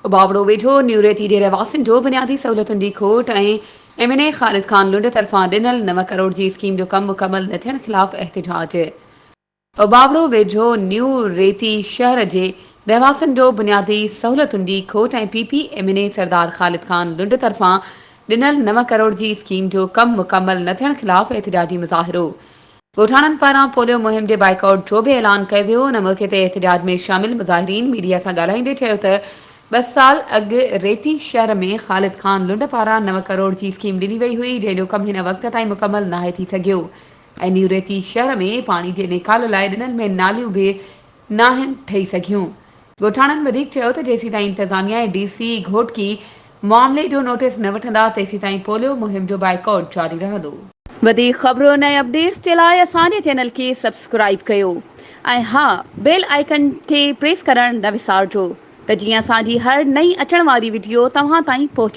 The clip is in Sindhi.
اوٻاوڙو ويجهو نيوريتي جي رهواسين جو بنيادي سهولتن جي کوٽ ۽ M N A Khalid Khan Lund طرفان ڏنل نو ڪروڙ جي اسڪيم جو ڪم مڪمل نه ٿيڻ خلاف احتجاج. اوٻاوڙو ويجهو نيو ريتي شهر جي رهواسين جو بنيادي سهولتن جي کوٽ ۽ P P M N A Sardar Khalid Khan Lund طرفان ڏنل نو ڪروڙ جي اسڪيم جو ڪم مڪمل نه ٿيڻ خلاف احتجاجي مظاهرو. ڳوٺاڻن پاران پوليو مهم جي بائيڪاٽ جو به اعلان ڪيو ويو، ان موقعي تي احتجاج ۾ شامل مظاهرين ميڊيا سان ڳالهائيندي چيو ته ٻه سال اڳ ريتي شهر ۾ خالد خان لنڊ پاران نو ڪروڙ جي اسڪيم ڏني وئي هئي جنهن جو ڪم هن وقت تائين مڪمل ناهي ٿي سگهيو ۽ نيو ريتي شهر ۾ پاڻي جي نيڪال لاء ڏنل مين ناليون به ناهن ٺهي سگهيون. ڳوٺاڻن وڌيڪ چيو ته جيسيتائين انتظاميا ۽ ڊي سي گهوٽڪي معاملي جو نوٽيس نه وٺندا تيسيتائين پوليو مهم جو بائيڪاٽ جاري رهندو. وڌيڪ خبرن ۽ اپڊيٽس جي لاء اسان جي چينل کي سبسڪرائيب ڪيو ۽ ها بيل آئيڪن کي پريس ڪرڻ نه وسارجو ته جيئن اسان جي هر نئين اچڻ واري وڊيو توهان تائين پهچي.